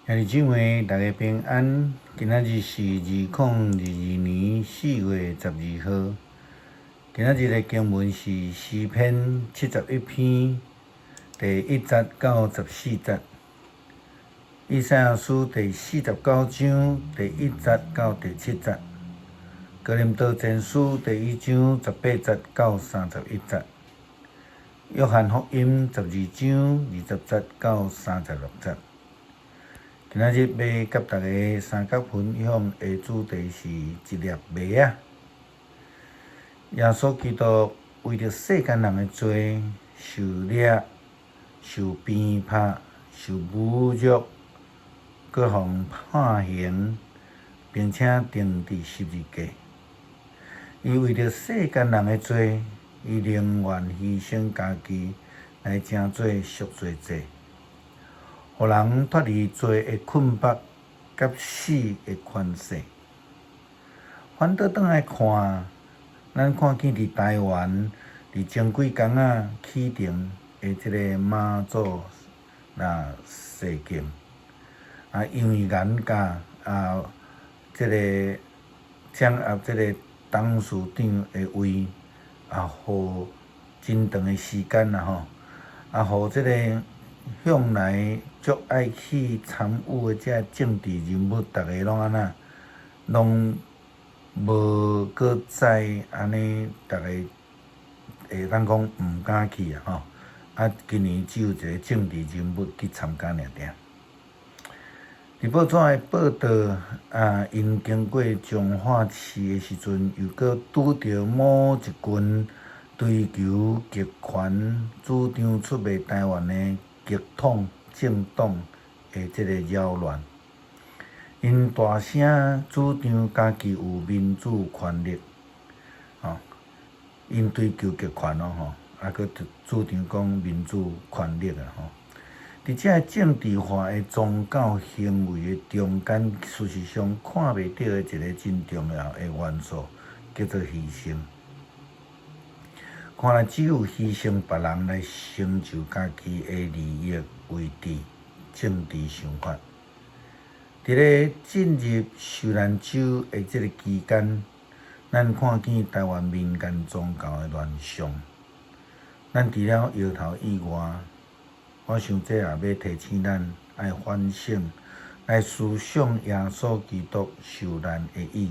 兄弟姊妹，大家平安。今仔日是2022年4月12號。今仔日的經文是詩篇71篇第1節到14節，以賽亞書第49章第1節到第7節，哥林多前書第1章18節到31節，約翰福音12章20節到36節。今仔日欲佮大家相佮分享的主題是一粒麥仔。耶穌基督為著世間人的罪，受掠、受鞭拍、受侮辱，閣予判刑，並且釘佇十字架。伊為著世間人的罪，伊寧願犧牲家己來成做贖罪祭，予人脫離罪的捆縛佮死的權勢。反倒轉來看，咱看見佇台灣，佇前幾工仔啟程的這个媽祖若事件，啊，因為顏家啊，這个掌握這个董事長的位，啊，予真長的時間啦吼，啊，予這个向來足愛去參與的這政治人物，逐个攏按怎，攏無閣再按呢，逐个會當講毋敢去啊吼。啊，今年只有一个政治人物去參加爾爾。佇報紙的報道啊，𪜶經過彰化市的時陣，又閣拄著某一群追求極權、主張出賣台灣的極統政黨的這个擾亂。𪜶大聲主張家己有民主權利，吼，𪜶追求極權咯吼，啊，閣主張講民主權利啊吼。佇這个政治化的宗教行為的中間，事實上看袂著的一个真重要的元素，叫做犧牲。看來只有犧牲別人來成就家己的利益為治政治想法。佇咧進入受難週的這个期間，咱看見台灣民間宗教的亂象。咱除了搖頭以外，我想這也欲提醒咱愛反省，來思想耶穌基督受難的意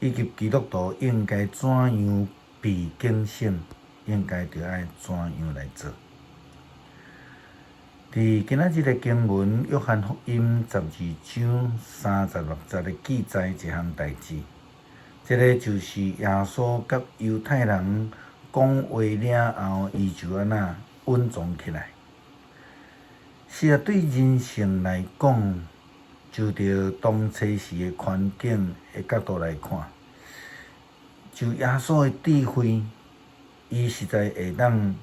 義，以及基督徒應該怎樣被警醒，應該著愛怎樣來做。佇今仔日的經文《約翰福音》12章36節的記載一項代誌，這个就是耶穌佮猶太人講話了後，伊就按怎隱藏起來。是啊，對人性來講，就著當初時的環境的角度來看，就耶穌的智慧，伊實在會當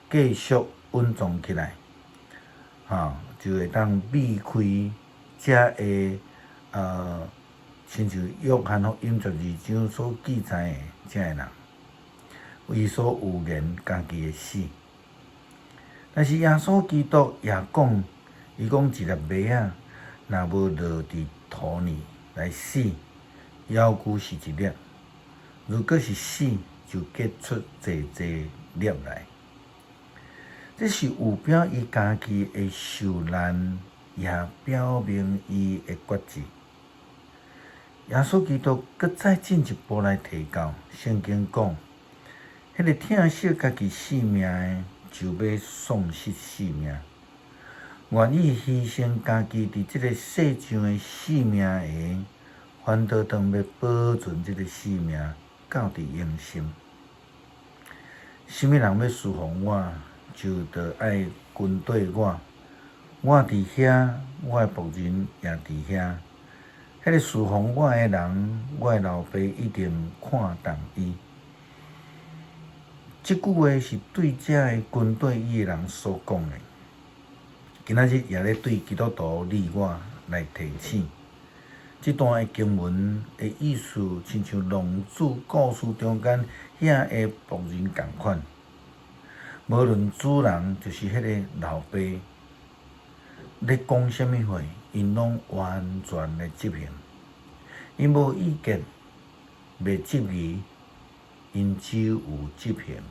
繼續隱藏起來。吼，就會當避開遮个親像約翰福音十二章所記載的遮个人，伊所預言家己的死。但是耶穌基督也講，伊講一粒麥仔，若無落佇土裡來死，猶舊是一粒；如果是死，就結出濟濟粒來。這是預表伊家己的受難，也表明伊的決志。耶穌基督閣再進一步來提到，聖經講，彼个疼惜家己性命的，就欲喪失性命；願意犧牲家己佇這个世上的性命的，反倒當欲保存這个性命到佇永生。啥物人欲侍奉我，就著愛跟綴我，我佇遐，我的僕人也佇遐。彼个侍奉我的人，我的老爸一定看重伊。這句話是對遮个跟綴伊的人所講的。今仔日也咧對基督徒你我來提醒。這段的經文的意思，親像浪子故事中間遐个僕人仝款。無論主人就是彼个老爸咧講啥物話， 𪜶攏完全來執行。𪜶無意見，袂質疑，𪜶只有執行。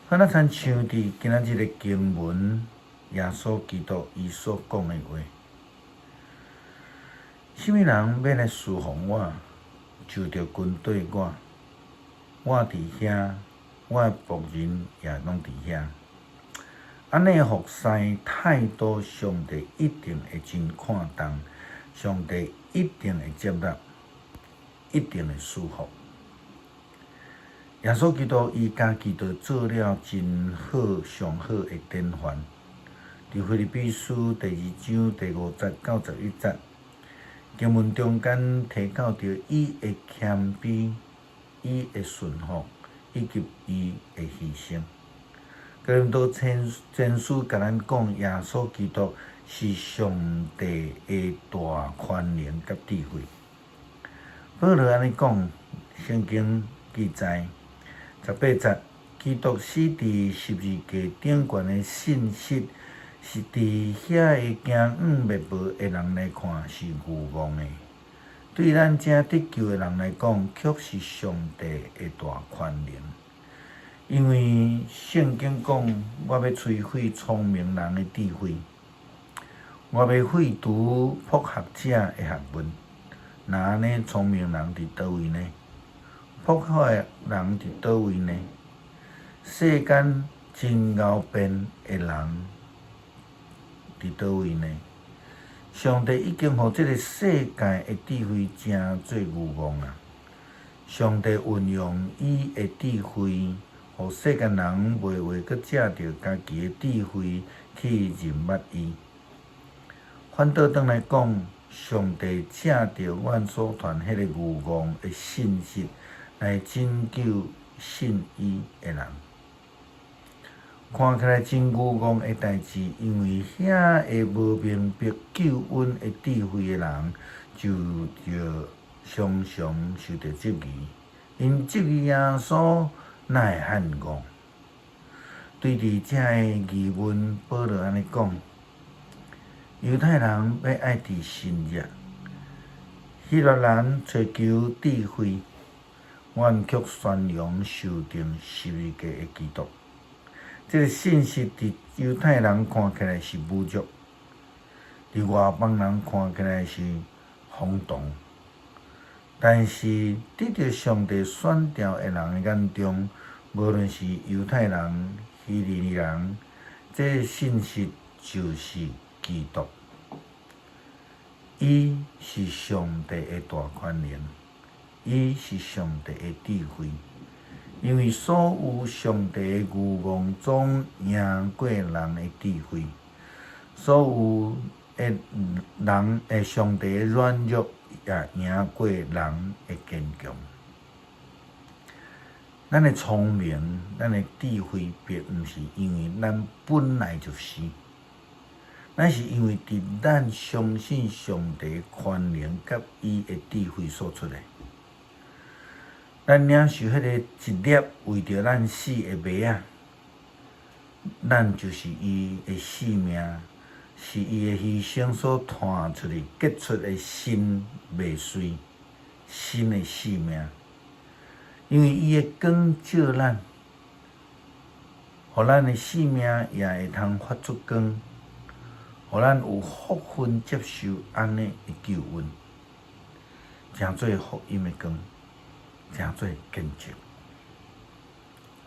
好，咱親像佇今仔日的經文，耶穌基督伊所講的話：啥物人欲來事奉我，就著跟綴我。我佇遐，我的僕人也攏佇遐。按呢服侍態度，上帝一定會真看重，上帝一定會接納，一定會賜福。耶穌基督伊家己就做了真好、上好的典範。佇腓立比書第二章第五節到十一節，經文中間提到著伊的謙卑、伊的順服以及伊的犧牲。哥林多前前書共咱講，耶穌基督是上帝的大權能佮智慧。保羅按呢講，聖經記載十八節，基督死佇十字架頂懸的信息，是佇遐个驚惶滅無的人來看是愚戇的，對咱這得救的人來講，卻是上帝的大權能。因為聖經講，我欲摧毀聰明人的智慧，我欲廢除博學者的學問。若按呢，聰明人佇佗位呢？博學的人佇佗位呢？世間真𠢕辯的人佇佗位呢？上帝已經予這个世界的智慧成做愚戇啊！上帝運用伊的智慧，予世間人袂會閣藉著家己的智慧去認捌伊。反倒轉來講，上帝藉著阮所傳彼个愚戇的信息來拯救信伊的人。看起來真愚戇的代誌，因為遐个無明白救恩的智慧的人，就著常常受著質疑。𪜶質疑耶穌哪會遐戇？對佇這个疑問，保羅按呢講：猶太人欲愛佇神跡，希臘人追求智慧，阮卻宣揚受釘十字架的基督。這个信息佇猶太人看起來是侮辱，佇外邦人看起來是荒唐。但是得著上帝選召的人的眼中，無論是猶太人、希利尼人，這个信息就是基督。伊是上帝的大權能，伊是上帝的智慧。因為所有上帝的愚戇總贏過人的智慧，所有的人的上帝的軟弱也贏過人的堅強。咱的聰明，咱的智慧，並毋是因為咱本來就是，咱是因為佇咱相信上帝權能佮伊的智慧所出的。咱領受彼個一粒為著咱死的麥仔，咱就是伊的性命，是伊的犧牲所湠出去結出的新麥穗，新的性命。因為伊的光照咱，予咱的性命也會通發出光，予咱有福分接受按呢的救恩，成做福音的光。成做見證，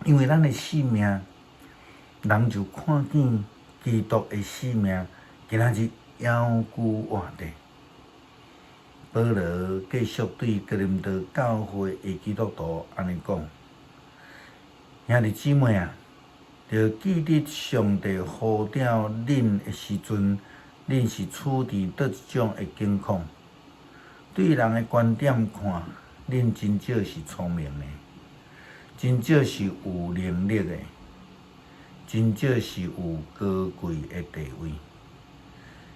因為咱的性命，人就看見基督的性命，今仔日猶舊活著。保羅繼續對哥林多教會的基督徒按呢講：兄弟姊妹啊，著記得上帝呼召恁的時陣，恁是處佇佗一種的境況。對人的觀點看，恁真少是聰明的，真少是有能力的，真少是有高貴的地位。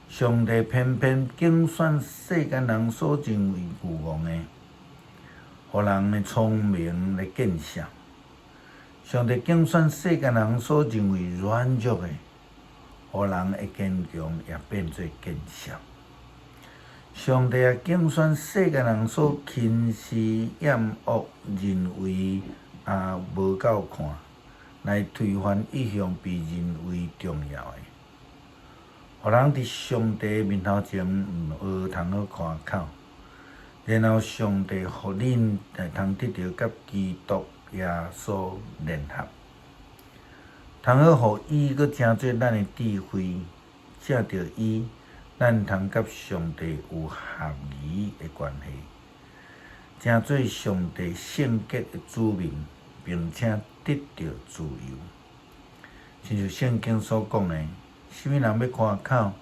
上帝偏偏揀選世間人所認為愚戇的，予人的聰明來見笑。上帝揀選世間人所認為軟弱的，予人的堅強也變做見笑。上帝也揀選世間人所輕視、厭惡、認為也無夠看，來推翻一向被認為重要的，予人佇上帝面頭前無通好誇口。然後上帝予恁會通得著佮基督耶穌聯合，通好予伊閣成做咱的智慧，藉著伊，咱通佮上帝有合宜的關係，成做上帝聖潔的子民，並且得著自由。親像聖經所講的，啥物人欲誇口，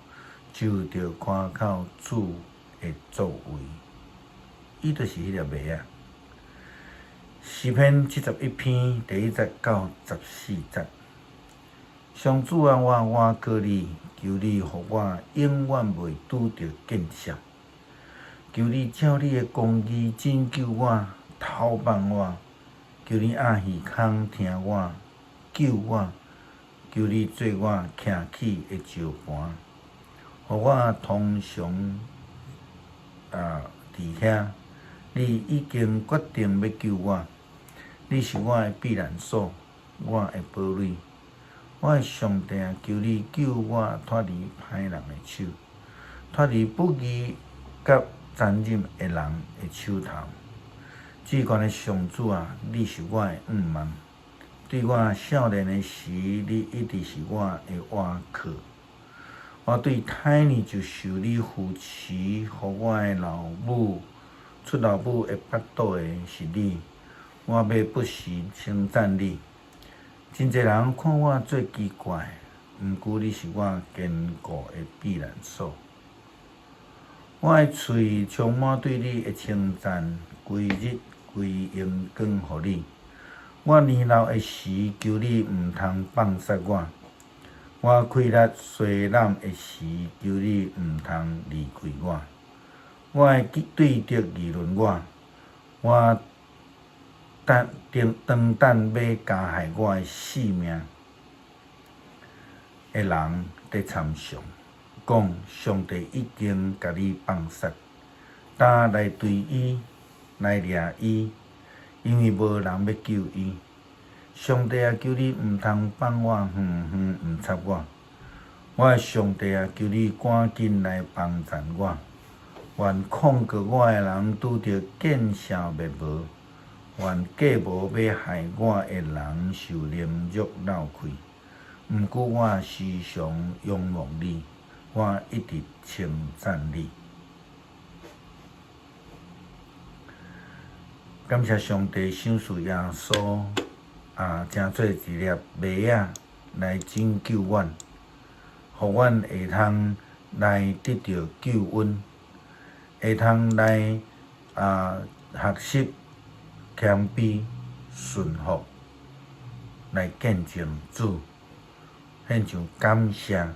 就著誇口主的作為。伊就是彼粒麥仔。詩篇71篇第1節到14節。上主啊，我倚靠你，求你予我永遠袂拄著見笑。求你照你的公義拯救我，投放我。求你掩耳孔聽我，救我。求你做我徛起的石盤，予我通常佇遐。你已經決定欲救我，你是我的避難所，我的堡壘，我的上帝啊，求你救我脫離歹人的手，脫離不義佮殘忍的人的手頭。至懸的上主啊，你是我的向望，對我少年的時，你一直是我的倚靠。我對胎兒就受你扶持，予我的老母出老母的腹肚的是你，我欲不時稱讚你。真濟人看我做奇怪，毋過你是我堅固的避難所。我的喙充滿對你的稱讚，規日歸榮光予你。我年老的時，求你毋通放殺我；我氣力衰濫的時，求你毋通離開我。我的對敵議論我，我等當等欲加害我的性命的人佇參詳，講上帝已經共你放殺，焦來追伊，來掠伊，因為無人欲救伊。上帝啊，求你毋通放我遠遠毋插我。我的上帝啊，求你趕緊來幫贊我。願控告我的人拄著見笑滅無，願計謀欲害我的人受凌辱落氣。毋過我時常仰望你，我一直稱讚你。感謝上帝賞賜耶穌啊，成做一粒麥仔來拯救阮，予阮會通來得著救恩。會通來學習謙卑、順服，來見證主，獻上感謝，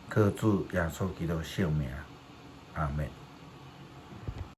靠主耶穌基督聖名，阿們。